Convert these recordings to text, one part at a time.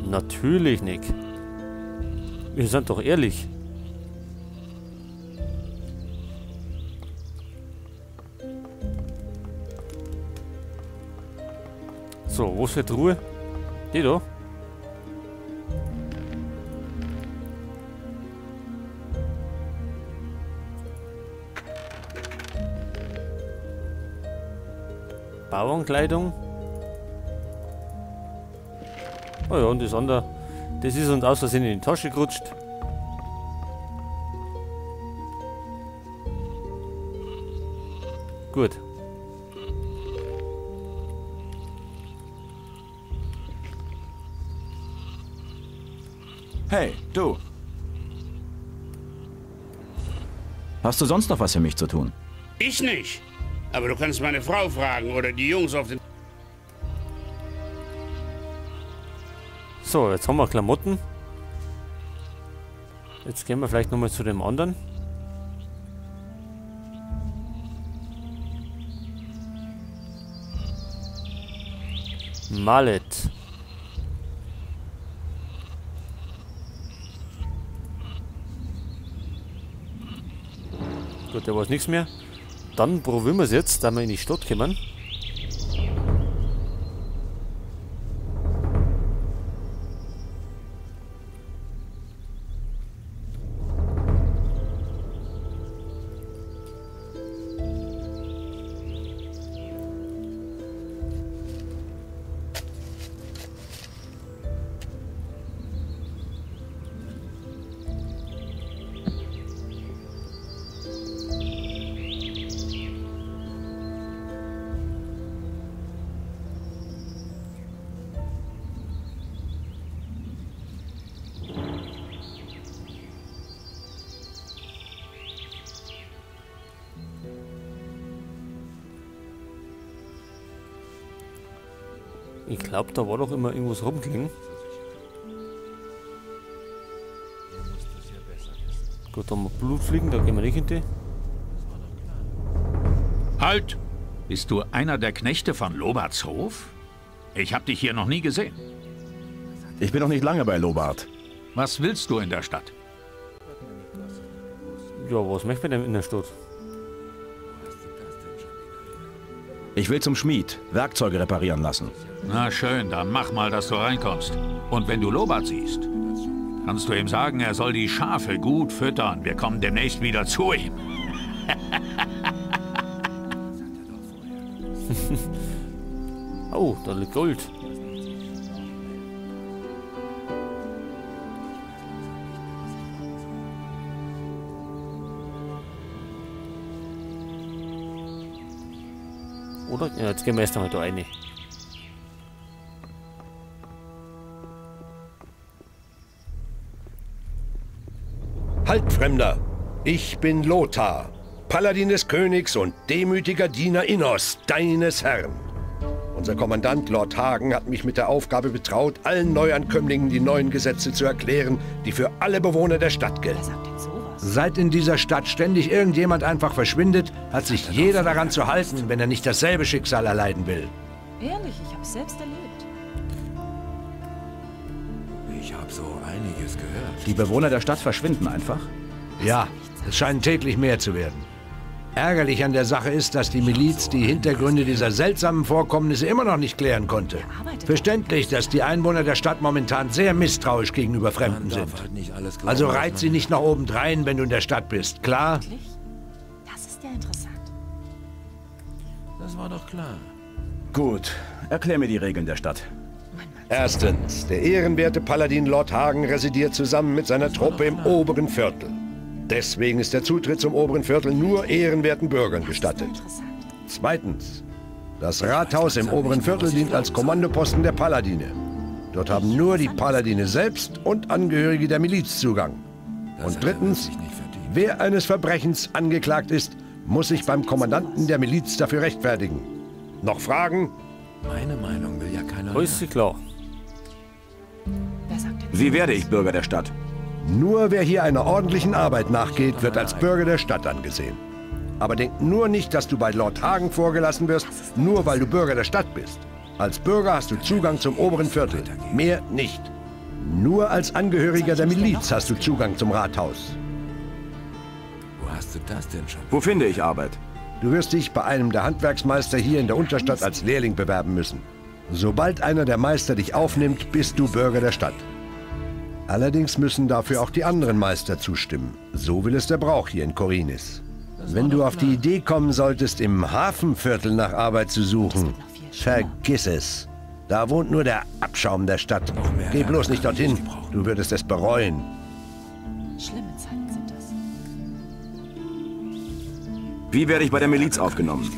Natürlich nicht. Wir sind doch ehrlich. So, wo ist die Truhe? Die da. Bauernkleidung. Oh ja, und das andere, das ist uns aus Versehen in die Tasche gerutscht. Gut. Hey, du. Hast du sonst noch was für mich zu tun? Ich nicht. Aber du kannst meine Frau fragen oder die Jungs auf den... So, jetzt haben wir Klamotten. Jetzt gehen wir vielleicht nochmal zu dem anderen. Mallet. Gut, der weiß nichts mehr. Dann probieren wir es jetzt, da wir in die Stadt kommen. Ich glaube, da war doch immer irgendwas rumgelegen. Gut, da haben wir Blutfliegen, da gehen wir nicht hin. Die. Halt! Bist du einer der Knechte von Lobarts Hof? Ich habe dich hier noch nie gesehen. Ich bin noch nicht lange bei Lobart. Was willst du in der Stadt? Ja, was möchten wir denn in der Stadt? Ich will zum Schmied, Werkzeuge reparieren lassen. Na schön, dann mach mal, dass du reinkommst. Und wenn du Lobart siehst, kannst du ihm sagen, er soll die Schafe gut füttern. Wir kommen demnächst wieder zu ihm. Oh, da liegt Gold. Oder? Ja, jetzt gehen wir erst einmal da rein. Halt, Fremder! Ich bin Lothar, Paladin des Königs und demütiger Diener Innos, deines Herrn. Unser Kommandant Lord Hagen hat mich mit der Aufgabe betraut, allen Neuankömmlingen die neuen Gesetze zu erklären, die für alle Bewohner der Stadt gelten. Seit in dieser Stadt ständig irgendjemand einfach verschwindet, hat sich jeder daran zu halten, wenn er nicht dasselbe Schicksal erleiden will. Ehrlich, ich hab's selbst erlebt. Ich habe so einiges gehört. Die Bewohner der Stadt verschwinden einfach? Ja, es scheinen täglich mehr zu werden. Ärgerlich an der Sache ist, dass die Miliz die Hintergründe dieser seltsamen Vorkommnisse immer noch nicht klären konnte. Verständlich, dass die Einwohner der Stadt momentan sehr misstrauisch gegenüber Fremden sind. Also reiz sie nicht noch obendrein, wenn du in der Stadt bist, klar? Das ist ja interessant. Das war doch klar. Gut, erklär mir die Regeln der Stadt. Erstens, der ehrenwerte Paladin Lord Hagen residiert zusammen mit seiner Truppe im oberen Viertel. Deswegen ist der Zutritt zum oberen Viertel nur ehrenwerten Bürgern gestattet. Zweitens, das Rathaus im oberen Viertel dient als Kommandoposten der Paladine. Dort haben nur die Paladine selbst und Angehörige der Miliz Zugang. Und drittens, wer eines Verbrechens angeklagt ist, muss sich beim Kommandanten der Miliz dafür rechtfertigen. Noch Fragen? Meine Meinung will ja keiner. Ist klar. Wie werde ich Bürger der Stadt? Nur wer hier einer ordentlichen Arbeit nachgeht, wird als Bürger der Stadt angesehen. Aber denk nur nicht, dass du bei Lord Hagen vorgelassen wirst, nur weil du Bürger der Stadt bist. Als Bürger hast du Zugang zum oberen Viertel. Mehr nicht. Nur als Angehöriger der Miliz hast du Zugang zum Rathaus. Wo hast du das denn schon? Wo finde ich Arbeit? Du wirst dich bei einem der Handwerksmeister hier in der Unterstadt als Lehrling bewerben müssen. Sobald einer der Meister dich aufnimmt, bist du Bürger der Stadt. Allerdings müssen dafür auch die anderen Meister zustimmen. So will es der Brauch hier in Khorinis. Wenn du auf die Idee kommen solltest, im Hafenviertel nach Arbeit zu suchen, vergiss es. Da wohnt nur der Abschaum der Stadt. Geh bloß nicht dorthin, du würdest es bereuen. Schlimme Zeiten sind das. Wie werde ich bei der Miliz aufgenommen?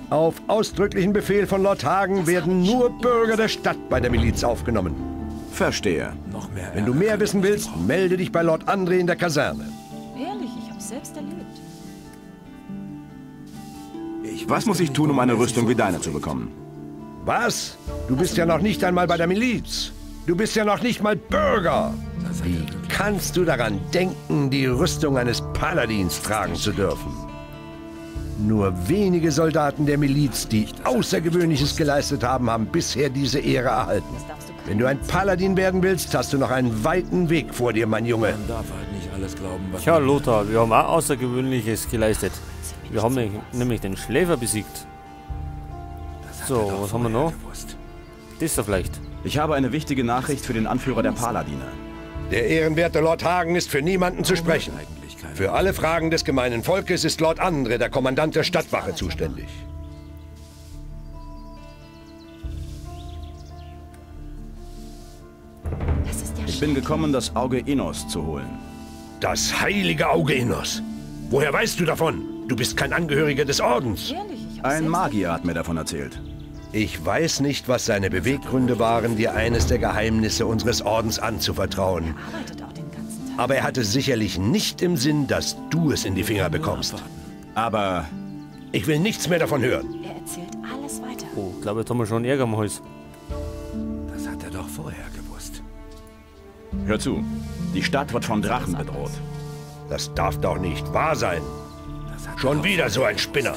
Auf ausdrücklichen Befehl von Lord Hagen werden nur Bürger der Stadt bei der Miliz aufgenommen. Verstehe. Wenn du mehr wissen willst, melde dich bei Lord André in der Kaserne. Ehrlich, ich hab's selbst erlebt. Was muss ich tun, um eine Rüstung wie deine zu bekommen? Was? Du bist ja noch nicht einmal bei der Miliz. Du bist ja noch nicht mal Bürger. Wie kannst du daran denken, die Rüstung eines Paladins tragen zu dürfen? Nur wenige Soldaten der Miliz, die Außergewöhnliches geleistet haben, haben bisher diese Ehre erhalten. Wenn du ein Paladin werden willst, hast du noch einen weiten Weg vor dir, mein Junge. Man darf halt nicht alles glauben, was Tja, Lothar, wir haben auch Außergewöhnliches geleistet. Wir haben nämlich den Schläfer besiegt. So, was haben wir noch? Das da vielleicht. Ich habe eine wichtige Nachricht für den Anführer der Paladine. Der ehrenwerte Lord Hagen ist für niemanden zu sprechen. Für alle Fragen des gemeinen Volkes ist Lord Andre, der Kommandant der Stadtwache, zuständig. Ich bin gekommen, das Auge Innos zu holen. Das heilige Auge Innos? Woher weißt du davon? Du bist kein Angehöriger des Ordens. Ein Magier hat mir davon erzählt. Ich weiß nicht, was seine Beweggründe waren, dir eines der Geheimnisse unseres Ordens anzuvertrauen. Aber er hatte sicherlich nicht im Sinn, dass du es in die Finger bekommst. Aber... Ich will nichts mehr davon hören. Er erzählt alles weiter. Oh, ich glaube, jetzt haben wir schon Ärger am Hals. Das hat er doch vorher gewusst. Hör zu. Die Stadt wird von Drachen bedroht. Das darf doch nicht wahr sein. Schon wieder so ein Spinner.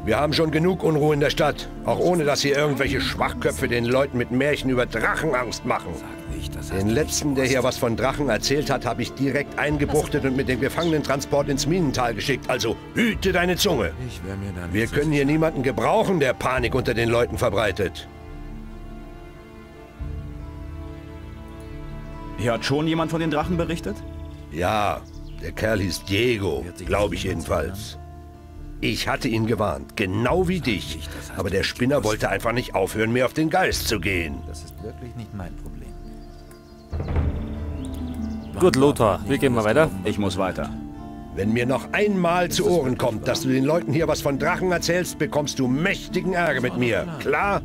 Wir haben schon genug Unruhe in der Stadt. Auch ohne, dass hier irgendwelche Schwachköpfe den Leuten mit Märchen über Drachenangst machen. Den letzten, der hier was von Drachen erzählt hat, habe ich direkt eingebuchtet und mit dem Gefangenentransport ins Minental geschickt. Also hüte deine Zunge. Wir können hier niemanden gebrauchen, der Panik unter den Leuten verbreitet. Hier hat schon jemand von den Drachen berichtet? Ja, der Kerl hieß Diego, glaube ich jedenfalls. Ich hatte ihn gewarnt, genau wie dich. Aber der Spinner wollte einfach nicht aufhören, mir auf den Geist zu gehen. Das ist wirklich nicht mein Problem. Gut, Lothar, wir gehen mal weiter. Ich muss weiter. Wenn mir noch einmal zu Ohren kommt, dass du den Leuten hier was von Drachen erzählst, bekommst du mächtigen Ärger mit mir. Klar?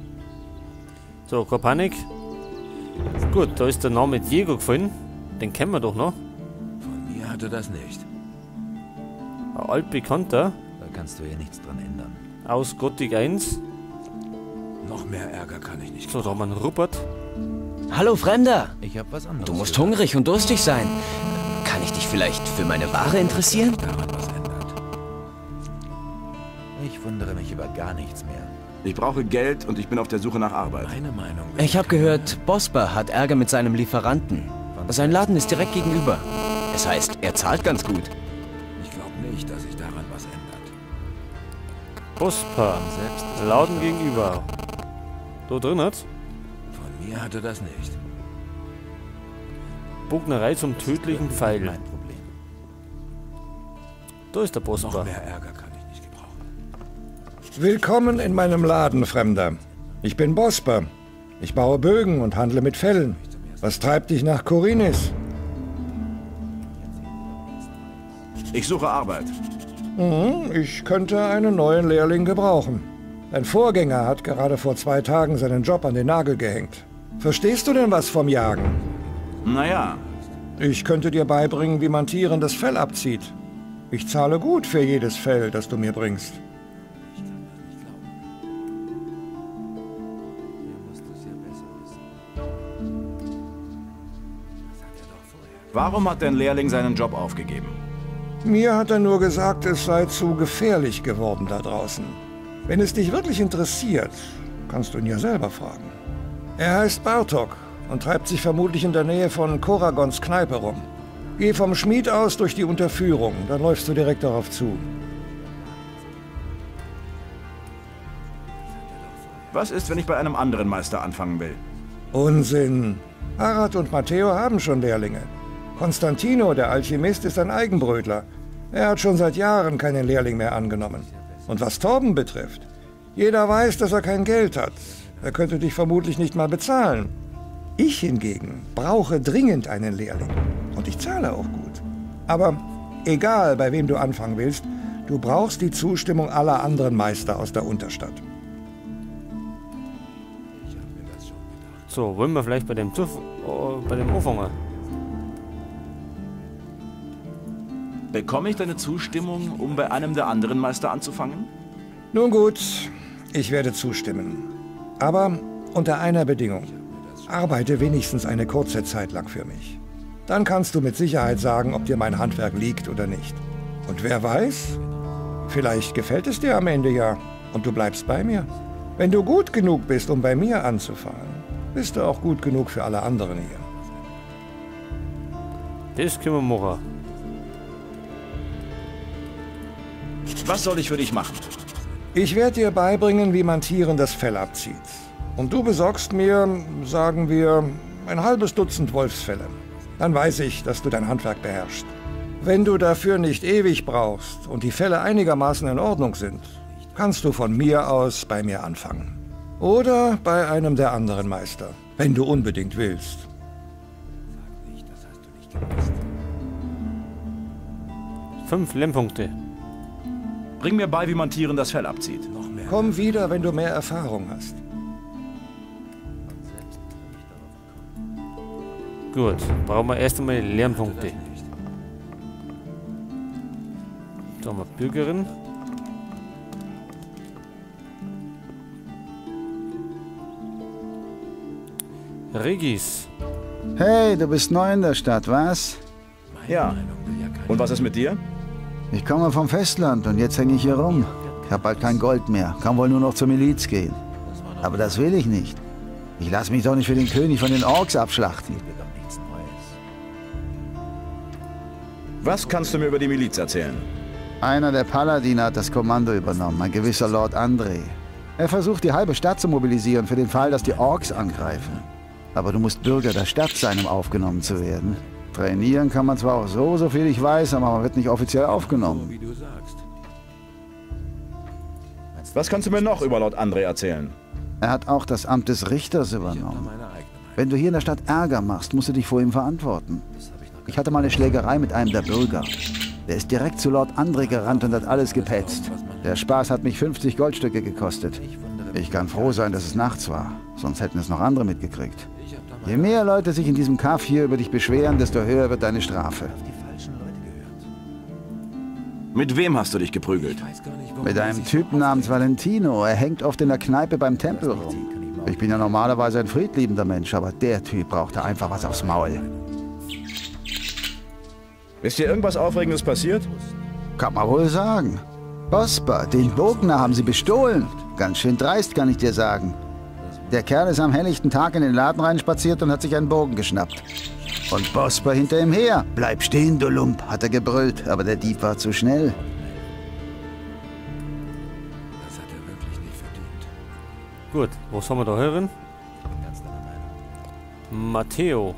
So, keine Panik. Gut, da ist der Name Diego gefallen. Den kennen wir doch noch. Von mir hatte das nicht. Ein altbekannter. Da kannst du ja nichts dran ändern. Aus Gothic 1. Noch mehr Ärger kann ich nicht. So, da haben wir einen Rupert. Hallo, Fremder. Ich hab was anderes. Du musst hungrig und durstig sein. Kann ich dich vielleicht für meine Ware interessieren? Daran was ändert. Ich wundere mich über gar nichts mehr. Ich brauche Geld und ich bin auf der Suche nach Arbeit. Meine Meinung. Ich habe gehört, Bosper hat Ärger mit seinem Lieferanten. Sein Laden ist direkt gegenüber. Es heißt, er zahlt ganz gut. Ich glaube nicht, dass sich daran was ändert. Bosper, Laden gegenüber. Da drin hat. Von mir hatte das nicht. Bognerei zum tödlichen Pfeil. Mein Problem. Da ist der Bosper. Noch mehr Ärger kann ich nicht gebrauchen. Willkommen in meinem Laden, Fremder. Ich bin Bosper. Ich baue Bögen und handle mit Fellen. Was treibt dich nach Khorinis? Ich suche Arbeit. Ich könnte einen neuen Lehrling gebrauchen. Dein Vorgänger hat gerade vor 2 Tagen seinen Job an den Nagel gehängt. Verstehst du denn was vom Jagen? Naja. Ich könnte dir beibringen, wie man Tieren das Fell abzieht. Ich zahle gut für jedes Fell, das du mir bringst. Ich kann das nicht glauben. Er muss es ja besser wissen. Das hat er doch vorher. Warum hat dein Lehrling seinen Job aufgegeben? Mir hat er nur gesagt, es sei zu gefährlich geworden da draußen. Wenn es dich wirklich interessiert, kannst du ihn ja selber fragen. Er heißt Bartok und treibt sich vermutlich in der Nähe von Koragons Kneipe rum. Geh vom Schmied aus durch die Unterführung, dann läufst du direkt darauf zu. Was ist, wenn ich bei einem anderen Meister anfangen will? Unsinn. Harad und Matteo haben schon Lehrlinge. Konstantino, der Alchemist, ist ein Eigenbrötler. Er hat schon seit Jahren keinen Lehrling mehr angenommen. Und was Torben betrifft, jeder weiß, dass er kein Geld hat. Er könnte dich vermutlich nicht mal bezahlen. Ich hingegen brauche dringend einen Lehrling. Und ich zahle auch gut. Aber egal, bei wem du anfangen willst, du brauchst die Zustimmung aller anderen Meister aus der Unterstadt. So, wollen wir vielleicht bei dem anfangen? Bekomme ich deine Zustimmung, um bei einem der anderen Meister anzufangen? Nun gut, ich werde zustimmen. Aber unter einer Bedingung. Arbeite wenigstens eine kurze Zeit lang für mich. Dann kannst du mit Sicherheit sagen, ob dir mein Handwerk liegt oder nicht. Und wer weiß, vielleicht gefällt es dir am Ende ja und du bleibst bei mir. Wenn du gut genug bist, um bei mir anzufangen, bist du auch gut genug für alle anderen hier. Das können wir machen. Was soll ich für dich machen? Ich werde dir beibringen, wie man Tieren das Fell abzieht. Und du besorgst mir, sagen wir, ein halbes Dutzend Wolfsfelle. Dann weiß ich, dass du dein Handwerk beherrschst. Wenn du dafür nicht ewig brauchst und die Felle einigermaßen in Ordnung sind, kannst du von mir aus bei mir anfangen. Oder bei einem der anderen Meister, wenn du unbedingt willst. 5 Lernpunkte. Bring mir bei, wie man Tieren das Fell abzieht. Komm wieder, wenn du mehr Erfahrung hast. Gut, brauchen wir erst einmal Lernpunkte. Da haben wir Bürgerin. Regis. Hey, du bist neu in der Stadt, was? Ja. Und was ist mit dir? Ich komme vom Festland und jetzt hänge ich hier rum. Ich habe bald kein Gold mehr, kann wohl nur noch zur Miliz gehen. Aber das will ich nicht. Ich lasse mich doch nicht für den König von den Orks abschlachten. Was kannst du mir über die Miliz erzählen? Einer der Paladine hat das Kommando übernommen, ein gewisser Lord André. Er versucht, die halbe Stadt zu mobilisieren für den Fall, dass die Orks angreifen. Aber du musst Bürger der Stadt sein, um aufgenommen zu werden. Trainieren kann man zwar auch so, soviel ich weiß, aber man wird nicht offiziell aufgenommen. Was kannst du mir noch über Lord André erzählen? Er hat auch das Amt des Richters übernommen. Wenn du hier in der Stadt Ärger machst, musst du dich vor ihm verantworten. Ich hatte mal eine Schlägerei mit einem der Bürger. Der ist direkt zu Lord André gerannt und hat alles gepetzt. Der Spaß hat mich 50 Goldstücke gekostet. Ich kann froh sein, dass es nachts war. Sonst hätten es noch andere mitgekriegt. Je mehr Leute sich in diesem Kaff hier über dich beschweren, desto höher wird deine Strafe. Mit wem hast du dich geprügelt? Mit einem Typen namens Valentino. Er hängt oft in der Kneipe beim Tempel rum. Ich bin ja normalerweise ein friedliebender Mensch, aber der Typ brauchte einfach was aufs Maul. Ist dir irgendwas Aufregendes passiert? Kann man wohl sagen. Bosper, den Bogner haben sie bestohlen. Ganz schön dreist, kann ich dir sagen. Der Kerl ist am helllichten Tag in den Laden reinspaziert und hat sich einen Bogen geschnappt. Und Bosper hinter ihm her. Bleib stehen, du Lump, hat er gebrüllt, aber der Dieb war zu schnell. Das hat er wirklich nicht verdient. Gut, was haben wir da hören? Matteo.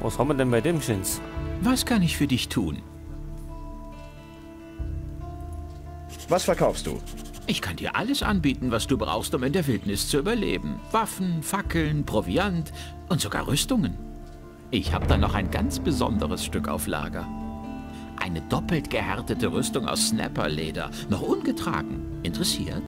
Was haben wir denn bei dem Schins? Was kann ich für dich tun? Was verkaufst du? Ich kann dir alles anbieten, was du brauchst, um in der Wildnis zu überleben. Waffen, Fackeln, Proviant und sogar Rüstungen. Ich habe da noch ein ganz besonderes Stück auf Lager. Eine doppelt gehärtete Rüstung aus Snapperleder, noch ungetragen. Interessiert?